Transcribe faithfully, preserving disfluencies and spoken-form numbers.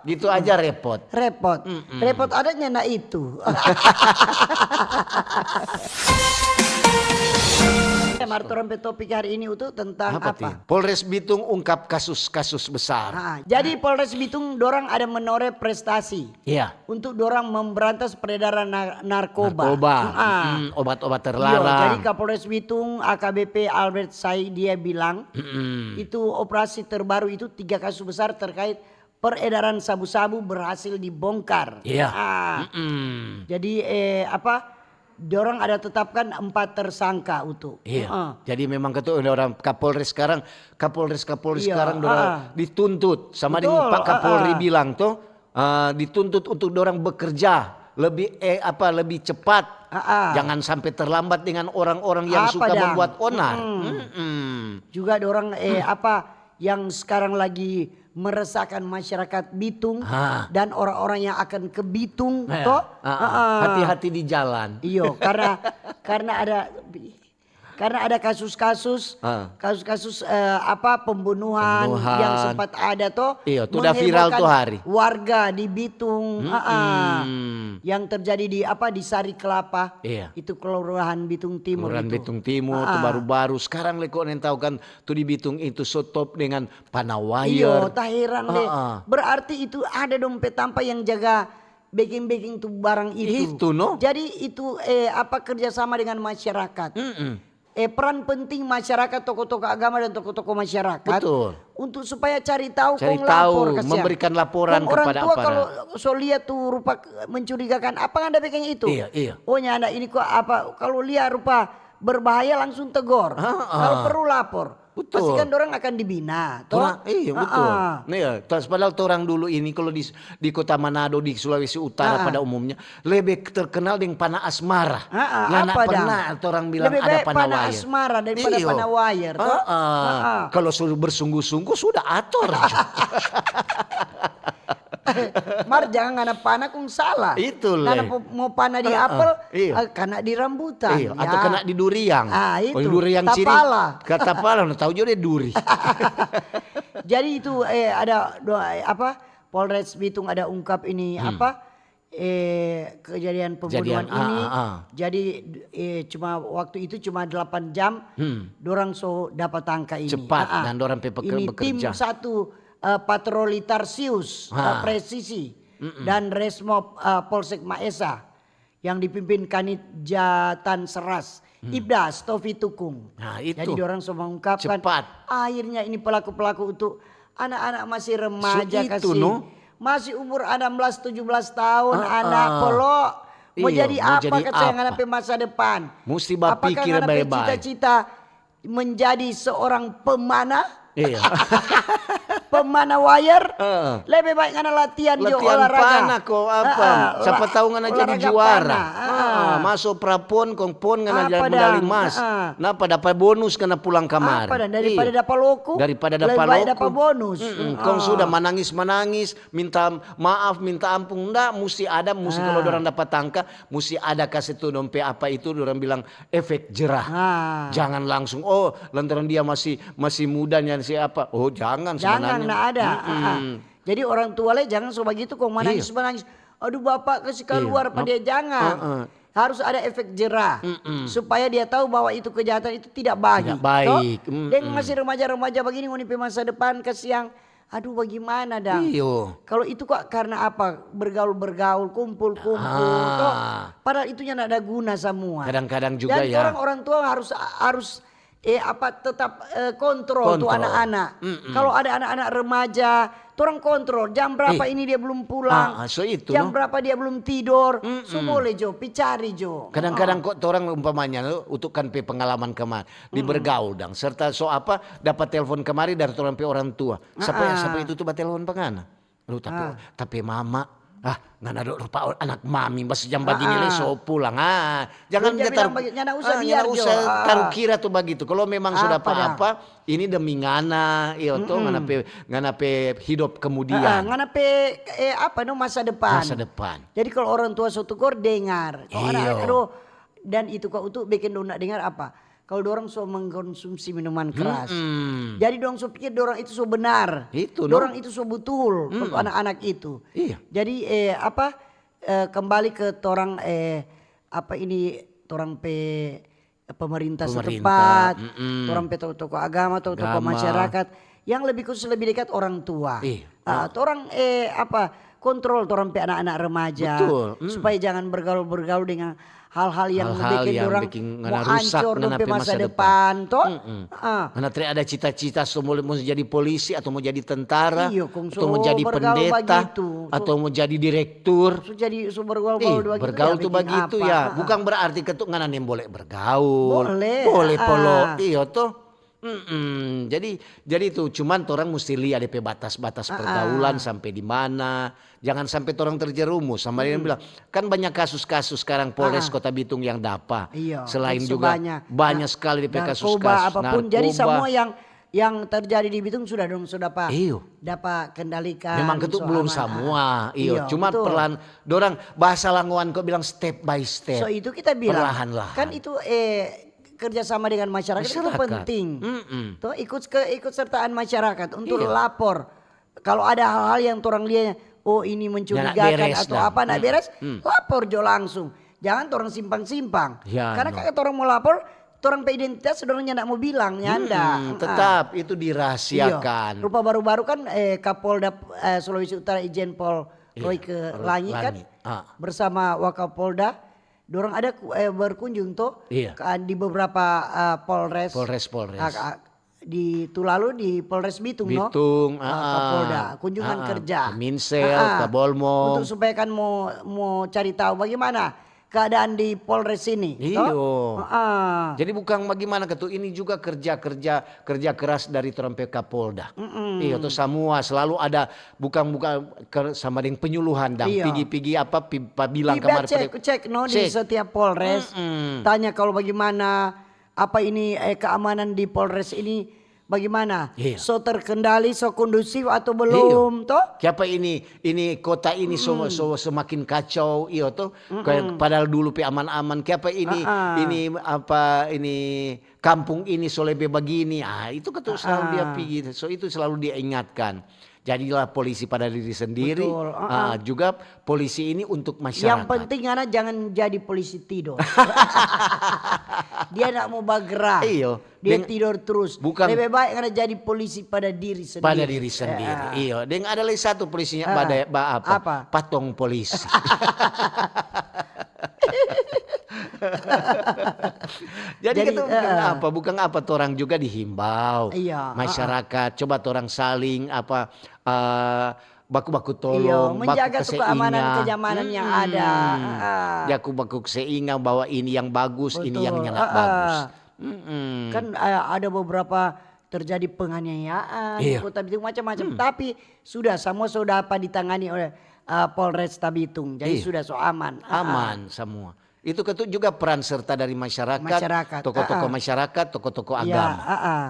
Gitu aja repot. Repot. Repot adanya na itu. Mar torang pe topik hari ini, Utu, tentang Apa apa? ti? Polres Bitung ungkap kasus-kasus besar. Ah, jadi Polres Bitung dorang ada menoreh prestasi Iya. untuk dorang memberantas peredaran nar- narkoba. Narkoba, Ah. mm, obat-obat Iyo, terlarang. jadi Kapolres Bitung A K B P Albert Said dia bilang, itu operasi terbaru itu tiga kasus besar terkait peredaran sabu-sabu berhasil dibongkar. Iya. Ah. Mm-mm. Jadi eh apa? Dorang ada tetapkan empat tersangka, Utu. Iya. Heeh. Jadi memang kata orang Kapolres sekarang, Kapolres Kapolres Iya, sekarang dorang ah. dituntut sama Betul, dengan Pak Kapolri ah. bilang tuh, eh, dituntut untuk dorang bekerja lebih eh apa lebih cepat. Ah, ah. Jangan sampai terlambat dengan orang-orang yang Apa suka dang? membuat onar. Mm-mm. Mm-mm. Juga dorang eh apa yang sekarang lagi meresahkan masyarakat Bitung Ah. dan orang-orang yang akan ke Bitung, Nah, toh? ah, ah. Heeh. Hati-hati di jalan. Iyo, karena karena ada karena ada kasus-kasus, Ah. kasus-kasus eh, apa pembunuhan, Pembunuhan. Yang sempat ada toh, Iyo, tu udah viral menghebohkan tu hari. Warga di Bitung, ah, ah. Mm-mm. Yang terjadi di apa di Sari Kelapa, Iya. Itu kelurahan Bitung Timur Kelurahan itu. Bitung Timur, tu Ah, ah. baru-baru sekarang le kok neng tahu kan tu di Bitung itu so top dengan panah Iyo, wire. taheran deh. Ah, ah. Berarti itu ada dong pe tampa yang jaga beking-beking tu barang itu. Itu, no? Jadi itu eh apa kerjasama dengan masyarakat. Mm-mm. Eh peran penting masyarakat, tokoh-tokoh agama dan tokoh-tokoh masyarakat. Betul. Untuk supaya cari tahu Cari kong tahu, lapor kasiang. memberikan laporan Kong orang kepada tua aparat. Kalau so lia tu rupa mencurigakan, apa ngana beking itu? Iya, iya. Oh nyanda ini kok apa, kalau lia rupa berbahaya langsung tegor. Ah, ah. Kalau perlu lapor. Betul. Pasti kan dorang akan dibina, toh? Torang, iya, betul. Ah, ah. Nah, iya, tas-, padahal torang dulu ini kalau di, di kota Manado, di Sulawesi Utara Ah, ah. pada umumnya, lebih terkenal dengan panah asmara. Ah, ah, Ngana apa dang? Pernah torang bilang Lebih ada baik panah panah wire. asmara daripada Iyo. panah wire, toh? Ah, ah. Ah, ah. Kalau suruh bersungguh-sungguh, sudah ator. Mar, jangan ngana panah kong salah. Itu le. Ngana po-, mo panah di Ah, ah. apel, Iya. eh, kena di rambutan. Iya, atau Ya. kena di duriang. Ah, itu. Oh, duriang ciri. Tapala. Kata pala, no, tahu juga dia duri. Jadi itu eh, ada dua eh, apa? Polres Bitung ada ungkap ini apa? Eh, kejadian pembunuhan Hmm. Kejadian, ah, ini. Ah, ah. Jadi eh, cuma waktu itu cuma delapan jam, Hmm. dorang so dapat tangka ini. Cepat, Ah, ah. dan dorang pe peker-, Ini tim bekerja. satu eh, patroli Tarsius, eh, Ah. Presisi, dan Resmob eh, Polsek Maesa yang dipimpin Kanit Jatan Seras, Ibda Stovi Tukung. Nah, itu. Jadi dorang so mengungkapkan. Cepat. Akhirnya ini pelaku-pelaku untuk anak-anak masih remaja So itu, kasih. No. Masih umur enam belas tujuh belas tahun, Ah, anak ah. polo. Mau Iya, jadi mau apa jadi kata yang apa? Ada pe masa depan? Musti Apakah bapikir ngana pe bae-bae. Cita-cita menjadi seorang pemanah? Iya. Pemanah wire? Heeh. Lebih baik ngana latihan jo Latihan olahraga. panah ko apa? Heeh, Siapa la- tahu ngana jadi olahraga juara. Panah. Heeh. Heeh, masuk prapon, kong pon ngana Apa jadi medali dang? Emas. Heeh. Napa dapat bonus ngana pulang kamar. Apa dang? Daripada Iya. Dapa loko, Daripada lebih dapa baik loko. Dapa bonus. Mm-mm. Heeh. Kong sudah manangis-manangis, minta maaf, minta ampung. Nda, musti ada, musti kalau Ah. dorang dapat tangka, musti ada kasih tu dong pe apa itu, dorang bilang efek jerah. Ah. Jangan langsung, oh, lantaran dia masih masih muda, nya si apa. Oh, jangan Jangan, sebenarnya. nda ada. Mm-mm. Ah, ah. Jadi orang tua le jangan so bagitu kong manangis Iya. manangis. Aduh bapak kasih Iya, kaluar pa nap- dia, jangan. Heeh. Harus ada efek jerah Mm-mm. supaya dia tahu bahwa itu kejahatan itu tidak baik. Tidak baik. Toh? Mm-mm. Deng masih remaja-remaja begini ngoni pe masa depan kasiang. Aduh bagaimana dang? Iyo. Kalau itu kok karena apa? Bergaul-bergaul, kumpul-kumpul, Ah. toh? Padahal itunya ndak ada guna semua. Kadang-kadang juga Dan ya. Orang-orang tua harus harus eh apa tetap eh, kontrol tu Kontrol. Anak-anak. Mm-mm. Kalau ada anak-anak remaja, torang kontrol jam berapa Eh. Ini dia belum pulang. Ah, ah, so itu, Jam no? Berapa dia belum tidur? Mm-mm. So boleh jo, pi cari jo. Kadang-kadang kok torang umpamanya lo, untuk kan pe pengalaman kemarin di bergaul dang serta so apa dapat telepon kemari dari torang pe orang tua. Siapa Ah, ah. Siapa itu tu batelepon pa ngana? Aduh, tapi Ah. tapi mama, ah, ngana do rupa anak mami bas jam bagini Ah, le ah. so pulang. Ah, jangan Dia dia bilang taruh bagi-, ngana usah ah, biar ngana jo. Usah Ah. Taruh kira tu bagitu. Kalau memang sudah Apa dang? Apa-apa, ini demi ngana, iyo to, ngana pe ngana pe hidup kemudian. Ah, ngana pe eh, apa no masa depan. Masa depan. Jadi kalau orang tua so tukor dengar. Kalau Iyo. anak, aduh, dan itu kok untuk bikin dong nak dengar apa? Kalau dorang so mengkonsumsi minuman keras. Mm-mm. Jadi dorang so pikir dorang itu so benar. Itu, no? Dorang itu so betul untuk anak-anak itu. Iya. Jadi eh, apa eh, kembali ke torang eh, apa ini torang pe pemerintah Pemerintah, setempat, mm-mm. torang pe tokoh-tokoh agama, tokoh-tokoh Agama. Masyarakat yang lebih khusus lebih dekat orang tua. Iya. Ah, torang eh apa kontrol torang pe anak-anak remaja Betul, mm. Supaya jangan bergaul-bergaul dengan hal-hal yang Hal-hal bikin yang dorang bikin mau ngana rusak ancor dong ngana pe pe masa masa depan toh. Mm-mm. Ah. Karena tidak ada cita-cita so mau, mau jadi polisi atau mau jadi tentara Iyo, kong atau mau so jadi bergaul pendeta bagitu. So- atau mau jadi direktur. So jadi so bergaul Ih, bagitu bergaul ya tuh bikin begitu apa? ya, Ah. Bukan berarti ketuk ngana nem boleh bergaul. Boleh, Boleh ah. Polo, iyo toh. Mm-mm. Jadi jadi itu cuman orang mesti lihat D P batas-batas pergaulan sampai di mana. Jangan sampai orang terjerumus. Sama dia bilang, kan banyak kasus-kasus sekarang Polres Kota Bitung yang dapa. Iya, Selain itu juga banyak. banyak Na- sekali D P narkoba, kasus-kasus apapun. Jadi narkoba. Semua yang yang terjadi di Bitung sudah dong sudah dapat Iyo. dapat kendalikan. Memang ketuk So belum aman. Semua, Ah, iyo. Cuma betul. Perlahan, dorang bahasa Langoan kok bilang step by step. So itu kita bilang Perlahan-lahan. Kan itu eh kerjasama dengan masyarakat, itu Masyarakat. Penting. Mm-mm. Toh ikut ke ikut sertaan masyarakat untuk Iya. Lapor. Kalau ada hal-hal yang orang lihat, oh ini mencurigakan Nggak beres atau dah. Apa nggak Hmm. Beres, Hmm. Lapor jo langsung. Jangan orang simpang-simpang. Ya, Karena no. Kayak orang mau lapor, orang pe identitas orang nggak mau bilang, nyanda. Hmm, tetap itu dirahasiakan. Iyo. Rupa baru-baru kan eh, Kapolda eh, Sulawesi Utara Ijen Pol Iya, Royke Roy Langi kan Langi. Ah. Bersama Wakapolda, dorang ada ku- eh, berkunjung tuh Iya. Kan di beberapa eh, Polres. Polres, Polres. Ah, ah, di Tulalu di Polres Bitung, no? Bitung, Ah, ah, Kapolda, ah. kunjungan Ah, ah. kerja. Ke Minsel, Ah, ah. ke Bolmong. Untuk supaya kan mau mau cari tahu bagaimana keadaan di Polres ini. Iyo. Toh? Ah, ah. Jadi bukan bagaimana ketuk ini juga kerja-kerja kerja keras dari orang pe Kapolda. Iyo, tuh semua selalu ada bukan bukan ke- sama dengan penyuluhan dan Iyo. Pigi-pigi apa pi- pa bilang Tiba kemarin cek pada- cek no di Cek. Setiap Polres. Mm-mm. Tanya kalau bagaimana apa ini eh, keamanan di Polres ini bagaimana? Iya. So terkendali, so kondusif atau belum toh? Kiapa ini ini kota ini so, so semakin kacau iyo toh. Kayak padahal dulu pe aman-aman. Kiapa ini Ah, ah. ini apa ini kampung ini so lebe bagini. Ah, itu ketuk selalu dia pigi. So itu selalu dia ingatkan. Jadilah polisi pada diri sendiri. Betul, ah, Ah, juga polisi ini untuk Yang masyarakat. Penting anak jangan jadi polisi tidur. Dia nak mau bergerak. Iyo. Dia Deng- tidur terus. Bukan- Lebih baik anak jadi polisi pada diri sendiri. Pada diri sendiri. Ah. Iyo. Deng ada lagi satu polisinya Ah. pada ba apa? Apa? Patong polisi. Jadi, Jadi, kita bukan eh. apa, bukan apa, torang juga dihimbau Iya, masyarakat, coba torang saling apa eh, baku-baku tolong, Iya, menjaga baku tu keamanan kasih inga. Kenyamanan yang Mm-mm. ada. Ah. Jaku baku kasih inga bahwa ini yang bagus, ini yang Betul. nyanda Ah, ah. bagus. Mm-mm. Kan eh, ada beberapa terjadi penganiayaan di Iya. Kota Bitung macam-macam, tapi sudah semua sudah apa ditangani oleh eh, Polresta Bitung. Jadi Iya. Sudah so aman. Ah, ah. Aman semua. Itu ketu juga peran serta dari masyarakat, Masyarakat, tokoh-tokoh ah, ah. masyarakat, tokoh-tokoh Ya, agama. ah, ah.